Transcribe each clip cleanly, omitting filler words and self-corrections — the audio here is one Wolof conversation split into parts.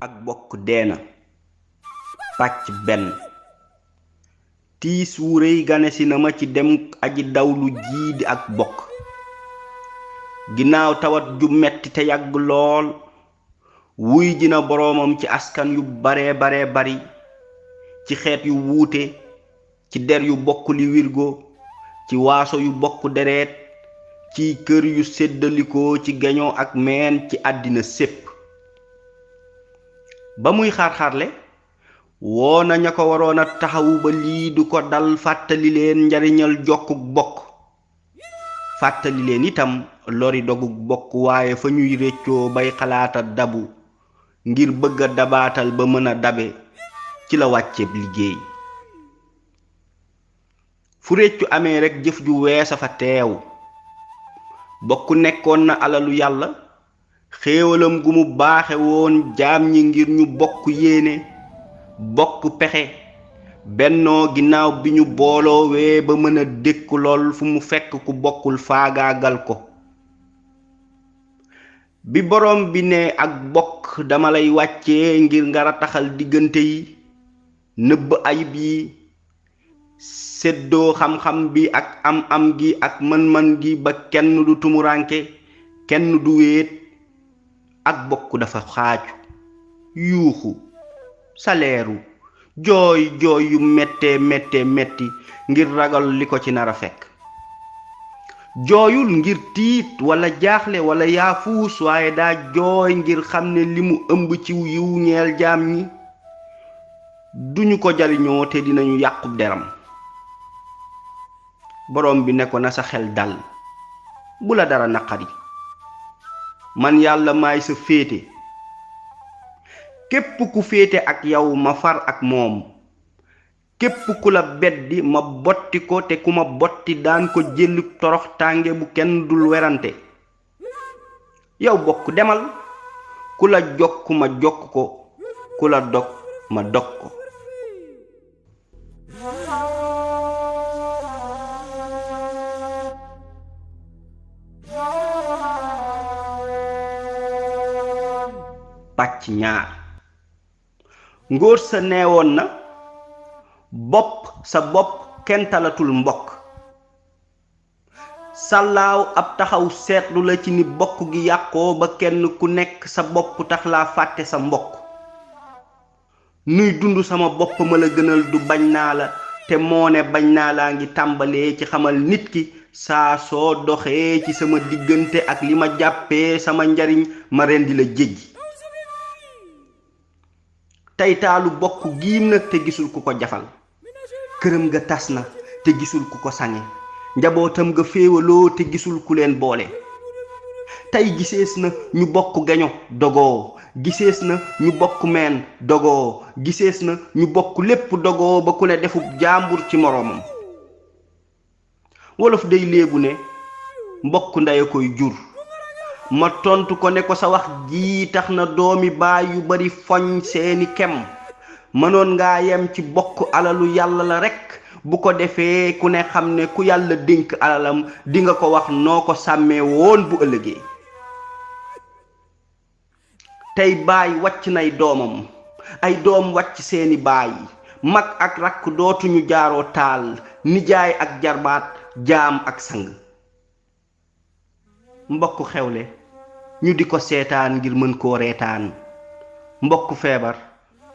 ak bokk deena pàcc benn tiis wu rëy ganesi na ma ci dem aji dawlu jii di ak bokk ginnaaw tawat ju metti te yàgg lool wuy ji na boroomam ci askan yu bare bari ci xeet yu wuute ci der yu bokk li wirgo ci waaso yu bokk deret ci kër yu séddalikoo ci gañoo ak meen ci àddina sépp ba muy xaar-xaarle woo na ña ko waroon a taxawu ba lii du ko dal fàttali leen njariñal jokkuk bokk fàttali leen itam lori doguk bokk waaye fa ñuy réccoo bay xalaata dabu ngir bëgg a dabaatal ba mën a dabe ci la wàcceeb liggéey fu réccu amee rekk jëf ju weesa fa teew bokk nekkoon na alalu yàlla xéewalam gu mu baaxe woon jaam ñi ngir ñu bokk yéene bokk pexe bennoo ginnaaw bi ñu booloowee ba mën a dékku lool fu mu fekk ku bokkul faagaagal ko bi boroom bi ne ak bokk dama lay wàccee ngir nga rataxal diggante yi nëbb ayib yi séddoo xam-xam bi ak am-am gi ak mën-mën gi ba kenn du tumuranke kenn du wéet ak bokk dafa xaaju yuuxu saleeru jooy yu metti ngir ragal li ko ci nar a fekk jooyul ngir tiit wala jaaxle wala yaafuus waaye daa jooy ngir xam ne li mu ëmb ci yiw ñeel jaam ñi duñu ko jariñoo te dinañu yàqub deram boroom bi ne ko na sa xel dal bu la dara naqari man yàlla maay sa féete képp ku féete ak yow ma far ak moom képp ku la beddi ma botti ko te ku ma botti daan ko jël torox tànge bu kenn dul werante yow bokk demal ku la jokk ma jokk ko ku la dog ma dog ko pàcc ñaar ngóor sa neewoon na bopp sa bopp kenn talatul mbokk sàllaaw ab taxaw seetlu la ci ni bokk gi yàqoo ba kenn ku nekk sa bopp tax laa fàtte sa mbokk nuy dund sama bopp ma la gënal du bañ naa la te moo ne bañ naa laa ngi tàmbalee ci xamal nit ki saa soo doxee ci sama diggante ak li ma jàppee sama njariñ ma rendi la jéggi tey taalu bokk giim na te gisul ku ko jafal këram nga tas na te gisul ku ko sange njabootam nga féewaloo te gisul ku leen boole tey gisees na ñu bokk gaño dogoo gisees na ñu bokk meen dogoo gisees na ñu bokk lépp dogoo ba ku ne defub jaambur ci moroomam wolof day léebu ne mbokk ndey a koy jur ma tontu ko ne ko sa wax ji tax na doomi baay yu bari foñ seeni kem mënoon ngaa yem ci bokk alalu yàlla la rekk bu ko defee ku ne xam ne ku yàlla dénk alalam dinga ko wax noo ko sàmmee woon bu ëllëgee tey baay wàcc nay doomam ay doom wàcc seeni baay mag ak rakk dootuñu jaaroo taal nijaay ak jarbaat jaam ak sang mbokk xewle ñu di ko seetaan ngir mën koo reetaan mbokk feebar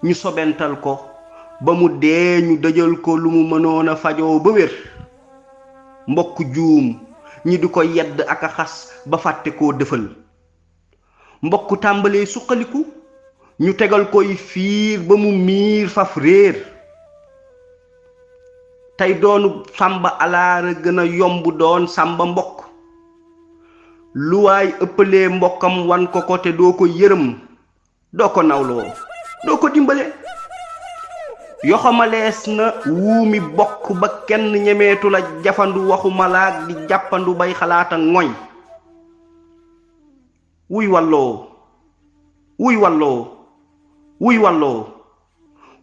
ñu sobental ko ba mu dee ñu dëjal ko lu mu mënoon a fajoo ba wér mbokk juum ñi di ko yedd ak a xas ba fàtte koo dëfal mbokk tàmbalee suqaliku ñu tegal koy fiir ba mu miir faf réer tey doonu sàmba alaara gën a yomb doon sàmba mbokk lu waay ëppalee mbokkam wan ko ko te doo ko yërëm doo ko nawloo doo ko dimbale yoxamalees na wuumi bokk ba kenn ñemeetu la jafandu waxu malaak di jàppandu bay xalaata ngoñ wuy walloo wuy walloo wuy walloo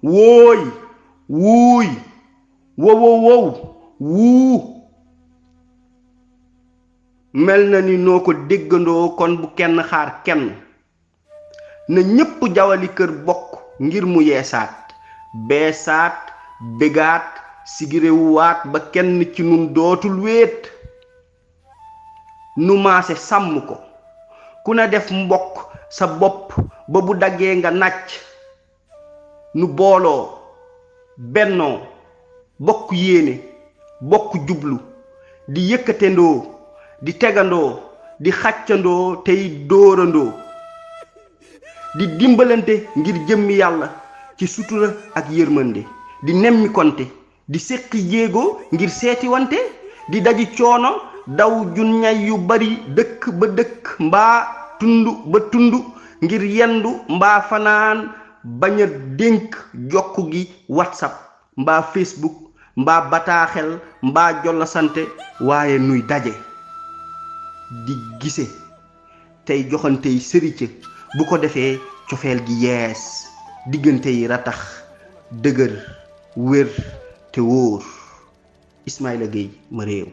wooy wuuy wowowow wuu mel na ni noo ko déggandoo kon bu kenn xaar kenn na ñépp jawali kër bokk ngir mu yeesaat beesaat bégaat sigirewuwaat ba kenn ci nun dootul wéet nu maase sàmm ko ku na def mbokk sa bopp ba bu daggee nga nàcc nu booloo bennoo bokk yéene bokk jublu di yëkkatendoo di tegandoo di xàccandoo tey dóorandoo di dimbalante ngir jëmmi yàlla ci sutura ak yërmande di nemmi konte di séqi jéego ngir seeti wante di daji coono daw junñay yu bari dëkk ba dëkk mbaa tund ba tund ngir yendu mbaa fanaan bañ a dénk jokk gi WhatsApp mbaa Facebook mbaa bataaxel mbaa jolla sante waaye nuy daje di gise tey joxantey sërice bu ko defee cofeel gi yees diggante yi ratax dëgër wér te wóor Ismaïla Gueye ma réew